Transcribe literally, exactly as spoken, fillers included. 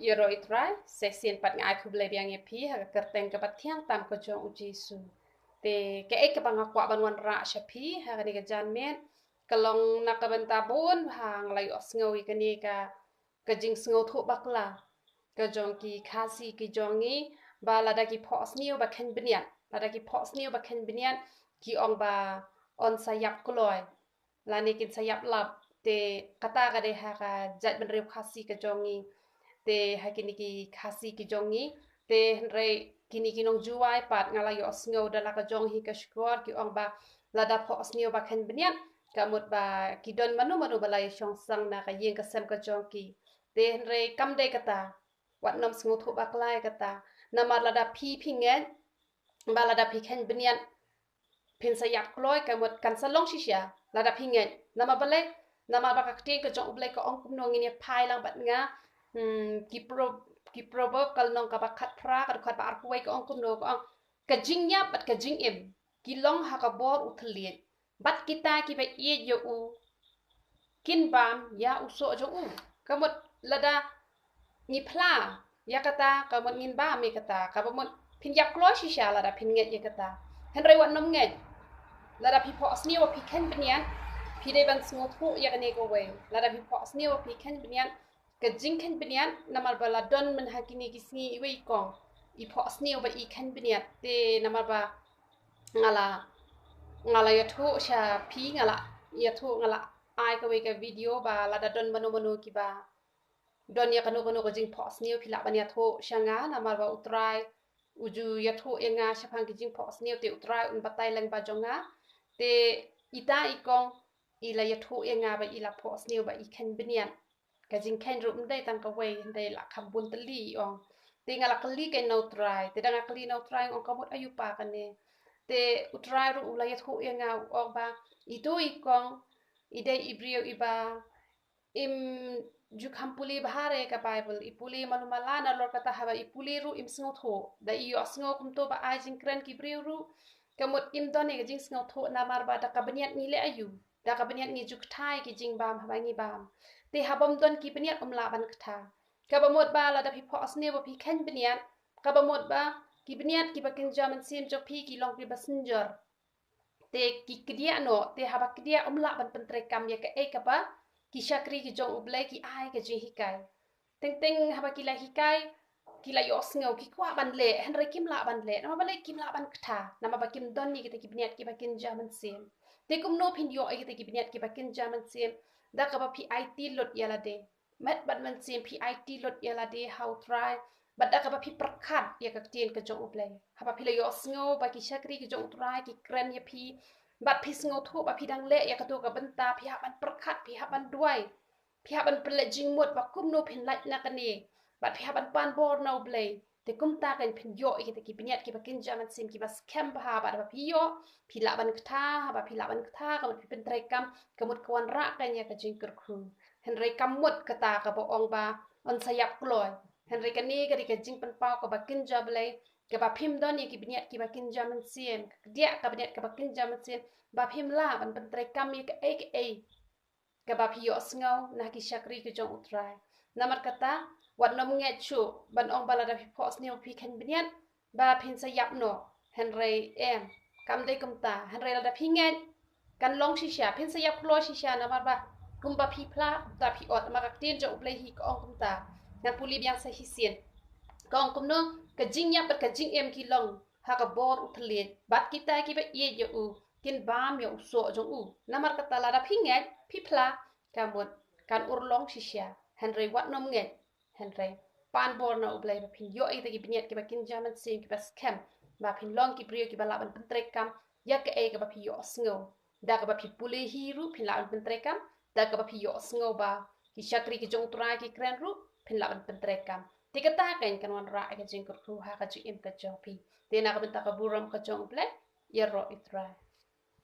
Ïaroh ïa u Trai, sa shisien pat nga ai khublei biang ïa phi ha ka kyrteng kaba thiang tam ka jong u Jisu. Te kaei kaba nga kwah ban wanrah sha phi ha kane ka janmiet ka long na ka bynta bun ba nga la ïohsngew ïa kane ka, ka jingsngewthuh bakla ka jong ki Khasi ki jong ngi, ba lada ki phohsniew ba kheiñ bniat, lada ki phohsniew ba kheiñ bniat, ki ong ba yn sa ïap kloi lane kin sa ïap lap. Te kata ka dei ha ka jaitbynriew Khasi ka jong ngi, te ha kine ki Khasi ki jong ngi. Te hynrei kine ki nongjwai pat nga la ïohsngew da la ka jong hi ka shkor ki ong ba lada phohsniew ba kheiñ bniat, ka mut ba ki don mano mano ba la ïashong sang na ka ïing ka sem ka jong ki. Te hynrei kam dei kata, wat nym sngewthuh bakla ïa kata. Namar lada phi phi ngeit ba lada phi kheiñ bniat phin sa ïap kloi, ka mut kan sa long shisha lada phi ngeit. Namar balei? Namar ba ka ktien ka jong U Blei ka ong kumno, ngin ïa phai lang bad nga, hmm, ki pro, ki Proverb ka lynnong kaba khatphra ka dkhot ba arphew wei ka ong kumno, ka ong, ka jingïap bad ka jingim ki long ha ka bor u thylliej, bad kita kiba ïeit ïa u kin bam ïa u soh jong u. Ka mut lada ngi phla ïa kata, ka mut ngin bam ïa kata, kaba mut phin ïap kloi shisha lada phin ngeit ïa kata. Hynrei wat nym ngeit, lada phi phohsniew ba phi kheiñ bniat, phi dei ban sngewthuh ïa kane kawei, lada phi phohsniew ba phi kheiñ bniat, ka jingkheiñ bniat, namar ba la don mynha kine ki sngi iwei i kong i phohsniew ba i kheiñ bniat. Te namar ba nga la, nga la ïathuh sha phi, nga la ïathuh, nga la ai kawei ka video ba lada don mano mano kiba don ïa kano kano ka jingphohsniew, phi lah ban ïathuh sha nga, namar ba U Trai u ju ïathuh ïa nga shaphang ki jingphohsniew, te U Trai un batai lyngba jong nga. Te ita i kong i la ïathuh ïa nga ba i la phohsniew ba i kheiñ bniat. Ka jingkheiñ ruh ym dei tang kawei, hynrei la kham bun tylli i ong. Te nga la kylli kein na U Trai, te da nga kylli na U Trai, nga ong ka mut aïu pat kane. Te U Trai ruh u la ïathuh ïa nga, u ong ba ito i kong i dei i briew iba im ju kham pule bha re ka Baibl, i pule malu mala, nalor kata haba i pule ruh im sngewthuh. Da i ïohsngew kumto ba ai jingkren ki briew ruh, ka mut im don ïa ka jingsngewthuh, namar ba da ka bniat ngi leh aïu? Da ka bniat ngi ju kthai ki jingbam haba ngi bam. Te haba ym don ki bniat ym lah ban kthai. Kaba mut ba lada phi phohsniew ba phi kheiñ bniat, kaba mut ba ki bniat kiba kynja mynsiem jong phi ki long kiba synjor. Te ki kdiah noh, te haba kdiah ym lah ban pyntreikam ïa kaei kaba ki shakri ki jong U Blei ki ai ka jinghikai. Teng teng haba ki la hikai, ki la ïohsngew, ki kwah ban leh, hynrei kim lah ban leh. Namar balei? Kim lah ban kthai, namar ba kim don ïa kita ki bniat kiba kynja mynsiem. Te kumno phin ïoh ïa kita ki bniat kiba kynja mynsiem? Da kaba phi aiti lut ïa lade. Met bad mynsiem phi aiti lut ïa lade ha U Trai, bad da kaba phi pyrkhat ïa ka ktien ka jong U Blei. Haba phi la ïohsngew ba ki shakri ki jong U Trai ki kren ïa phi, bad phi sngewthuh ba phi dang leh ïa kato ka bynta, phi hap ban pyrkhat, phi hap ban duwai, phi hap ban pynleit jingmut ba kumno phin lait na kane, bad phi hap ban pan bor na U Blei. Te kumta kan phin ïoh ïa kita ki bniat kiba kynja mynsiem kiba skhem bha, bad haba phi ïoh, phi lah ban kthai, haba phi lah ban kthai, ka mut phi pyntreikam, ka mut ka wanrah kan ïa ka jingkyrkhu. Hynrei ka mut kata kaba ong ba yn sa ïap kloi. Hynrei kane ka dei ka jingpynpaw kaba kynja Blei, kaba phim don ïa ki bniat kiba kynja mynsiem, ka kdiah ka bniat kaba kynja mynsiem, ba phim lah ban pyntreikam ïa kaei kaei kaba phi ïohsngew na ki shakri ki jong U Trai. Namar kata, wat nym ngeit shuh ban ong ba lada phi phohsniew phi kheiñ bniat ba phin sa ïap noh. Hynrei em, kam dei kumta. Hynrei lada phi ngeit, kan long shisha, phin sa ïap kloi shisha, namar ba kumba phi phla, kumta phi ot. Namar ka ktien jong U Blei hi ka ong kumta. Ngan pule biang sa shisien. Ka ong kumno, ka jingïap bad ka jingim ki long ha ka bor u thylliej, bad kita kiba ïeit ïa u kin bam ïa u soh jong u. Namar kata lada phi ngeit, phi phla, ka mut kan urlong shisha. Hynrei wat nym ngeit, hynrei pan bor na U Blei ba phin ïoh ïa kita ki bniat kiba kynja mynsiem kiba skhem, ba phin long ki briew kiba lah ban pyntreikam ïa kaei kaba phi ïohsngew. Da kaba phi pule hi ruh phin lah ban pyntreikam, da kaba phi ïohsngew ba ki shakri ki jong U Trai ki kren ruh phin lah ban pyntreikam. Te kata kan kan wanrah ïa ka jingkyrkhu ha ka jingim ka jong phi. Te na ka bynta ka burom ka jong U Blei, ïaroh ïa U Trai.